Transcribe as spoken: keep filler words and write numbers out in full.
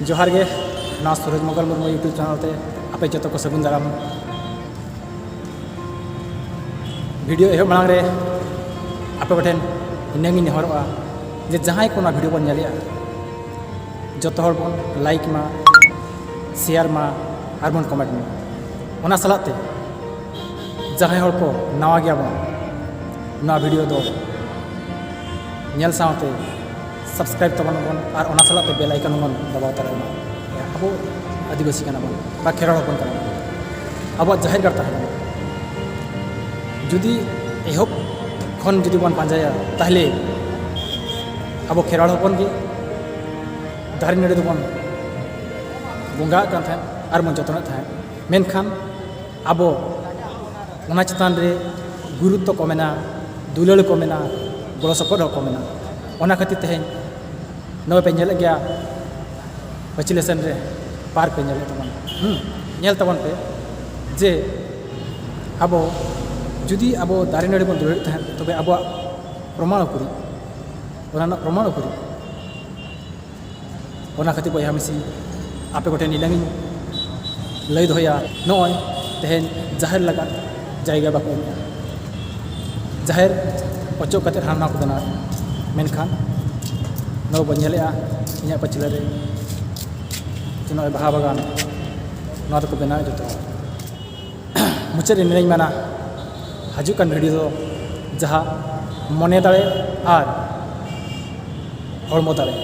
ᱡᱚᱦᱟᱨ ᱜᱮ, ᱱᱚᱣᱟ ᱥᱩᱨᱚᱡᱽ ᱢᱚᱝᱜᱚᱞ ᱢᱩᱨᱢᱩ YouTube ᱪᱮᱱᱮᱞ ᱛᱮ ᱟᱯᱮ ᱡᱚᱛᱚ ᱠᱚ ᱥᱟᱹᱜᱩᱱ ᱫᱟᱨᱟᱢ᱾ ᱵᱷᱤᱰᱤᱭᱳ ᱮᱦᱚᱵ ᱢᱟᱲᱟᱝ ᱨᱮ ᱟᱯᱮ ᱠᱚᱴᱷᱮᱱ ᱤᱱᱟᱹᱜᱤᱧ ᱱᱮᱦᱚᱨᱚᱜᱼᱟ ᱡᱮ ᱡᱟᱦᱟᱸᱭ ᱠᱚ ᱱᱚᱣᱟ ᱵᱷᱤᱰᱤᱭᱳ ᱵᱚᱱ ᱧᱮᱞᱮᱜᱼᱟ, ᱡᱚᱛᱚ ᱦᱚᱲ ᱵᱚᱱ ᱞᱟᱭᱤᱠ ᱢᱟ, ᱥᱮᱭᱟᱨ ᱢᱟ ᱟᱨ ᱵᱚᱱ ᱠᱚᱢᱮᱱᱴ ᱢᱟ᱾ ᱚᱱᱟ ᱥᱟᱞᱟᱜ ᱛᱮ ᱡᱟᱦᱟᱸᱭ ᱦᱚᱲ ᱠᱚ ᱱᱟᱣᱟ ᱜᱮᱭᱟ ᱵᱚᱱ, ᱱᱚᱣᱟ ᱵᱷᱤᱰᱤᱭᱳ ᱫᱚ ᱧᱮᱞ ᱥᱟᱶᱛᱮ ᱥᱟᱵᱥᱠᱨᱟᱭᱤᱵ ᱛᱟᱵᱚᱱ ᱵᱚᱱ ᱟᱨ ᱚᱱᱟ ᱥᱟᱞᱟᱜ ᱛᱮ ᱵᱮᱞ ᱟᱭᱠᱚᱱ ᱵᱚᱱ ᱫᱟᱵᱟᱣ ᱛᱟᱨᱟᱭ ᱢᱟ᱾ ᱟᱵᱚ ᱟᱹᱫᱤᱵᱟᱹᱥᱤ ᱠᱟᱱᱟ ᱵᱚᱱ ᱵᱟ ᱠᱷᱮᱨᱣᱟᱲ ᱦᱚᱯᱚᱱ ᱠᱟᱱᱟ ᱵᱚᱱ, ᱟᱵᱚᱣᱟᱜ ᱡᱟᱦᱮᱨ ᱜᱟᱲ ᱛᱟᱦᱮᱸ ᱠᱟᱱᱟ᱾ ᱡᱩᱫᱤ ᱮᱦᱚᱵ ᱠᱷᱚᱱ ᱡᱩᱫᱤ ᱵᱚᱱ ᱯᱟᱸᱡᱟᱭᱟ, ᱛᱟᱦᱞᱮ ᱟᱵᱚ ᱠᱷᱮᱨᱣᱟᱲ ᱦᱚᱯᱚᱱ ᱜᱮ ᱫᱟᱨᱮ ᱱᱟᱹᱲᱤ ᱫᱚᱵᱚᱱ ᱵᱚᱸᱜᱟᱜ ᱠᱟᱱ ᱛᱟᱦᱮᱸᱫ ᱟᱨ ᱵᱚᱱ ᱡᱚᱛᱚᱱᱮᱫ ᱛᱟᱦᱮᱸᱫ᱾ ᱢᱮᱱᱠᱷᱟᱱ ᱟᱵᱚ ᱚᱱᱟ ᱪᱮᱛᱟᱱ ᱨᱮ ᱜᱩᱨᱩᱛᱛᱚ ᱠᱚ ᱢᱮᱱᱟ, ᱫᱩᱞᱟᱹᱲ ᱠᱚ ᱢᱮᱱᱟ, ᱜᱚᱲᱚ ᱥᱚᱯᱚᱦᱚᱫ ᱦᱚᱸ ᱠᱚ ᱢᱮᱱᱟ᱾ ᱚᱱᱟ ᱠᱷᱟᱹᱛᱤᱨ ᱛᱮᱦᱮᱧ ᱱᱚᱜᱼᱚᱭ ᱯᱮ ᱧᱮᱞᱮᱫ ᱜᱮᱭᱟ ᱯᱟᱹᱪᱷᱞᱟᱹ ᱥᱮᱱ ᱨᱮ ᱯᱟᱨᱠ ᱯᱮ ᱧᱮᱞᱮᱫ ᱛᱟᱵᱚᱱᱟ᱾ ᱦᱩᱸ, ᱧᱮᱞ ᱛᱟᱵᱚᱱ ᱯᱮ ᱡᱮ ᱟᱵᱚ ᱡᱩᱫᱤ ᱟᱵᱚ ᱫᱟᱨᱮ ᱱᱟᱹᱲᱤ ᱵᱚᱱ ᱫᱩᱞᱟᱹᱲᱮᱫ ᱛᱟᱦᱮᱸᱫ, ᱛᱚᱵᱮ ᱟᱵᱚᱣᱟᱜ ᱯᱨᱚᱢᱟᱬ ᱩᱠᱩᱨᱤᱡ, ᱚᱱᱟ ᱨᱮᱱᱟᱜ ᱯᱨᱚᱢᱟᱬ ᱩᱠᱩᱨᱤᱡ? ᱚᱱᱟ ᱠᱷᱟᱹᱛᱤᱨ ᱵᱚᱭᱦᱟ ᱢᱤᱥᱤ, ᱟᱯᱮ ᱠᱚᱴᱷᱮᱱ ᱱᱤᱱᱟᱹᱝ ᱤᱧ ᱞᱟᱹᱭ ᱫᱚᱦᱚᱭᱟ, ᱱᱚᱜᱼᱚᱭ ᱛᱮᱦᱮᱧ ᱡᱟᱦᱮᱨ ᱞᱟᱜᱟᱫ ᱡᱟᱭᱜᱟ ᱵᱟᱠᱚ ᱮᱢᱮᱜᱼᱟ᱾ ᱡᱟᱦᱮᱨ ᱚᱪᱚᱜ ᱠᱟᱛᱮᱫ ᱦᱟᱱᱟ ᱱᱟᱣᱟ ᱠᱚ ᱵᱮᱱᱟᱣᱮᱫᱼᱟ, ᱢᱮᱱᱠᱷᱟᱱ ᱱᱚᱣᱟ ᱵᱚᱱ ᱧᱮᱞᱮᱜᱼᱟ ᱤᱧᱟᱹᱜ ᱯᱟᱹᱪᱷᱞᱟᱹ ᱨᱮ ᱡᱮ ᱱᱚᱜᱼᱚᱭ ᱵᱟᱦᱟ ᱵᱟᱜᱟᱱ, ᱱᱚᱣᱟ ᱫᱚᱠᱚ ᱵᱮᱱᱟᱣᱮᱫ ᱡᱚᱛᱚ᱾ ᱢᱩᱪᱟᱹᱫ ᱨᱮ ᱱᱤᱭᱟᱹᱧ ᱢᱮᱱᱟ, ᱦᱤᱡᱩᱜ ᱠᱟᱱ ᱵᱷᱤᱰᱤᱭᱳ ᱫᱚ ᱡᱟᱦᱟᱸ ᱢᱚᱱᱮ ᱫᱟᱲᱮ ᱟᱨ ᱦᱚᱲᱢᱚ ᱫᱟᱲᱮ,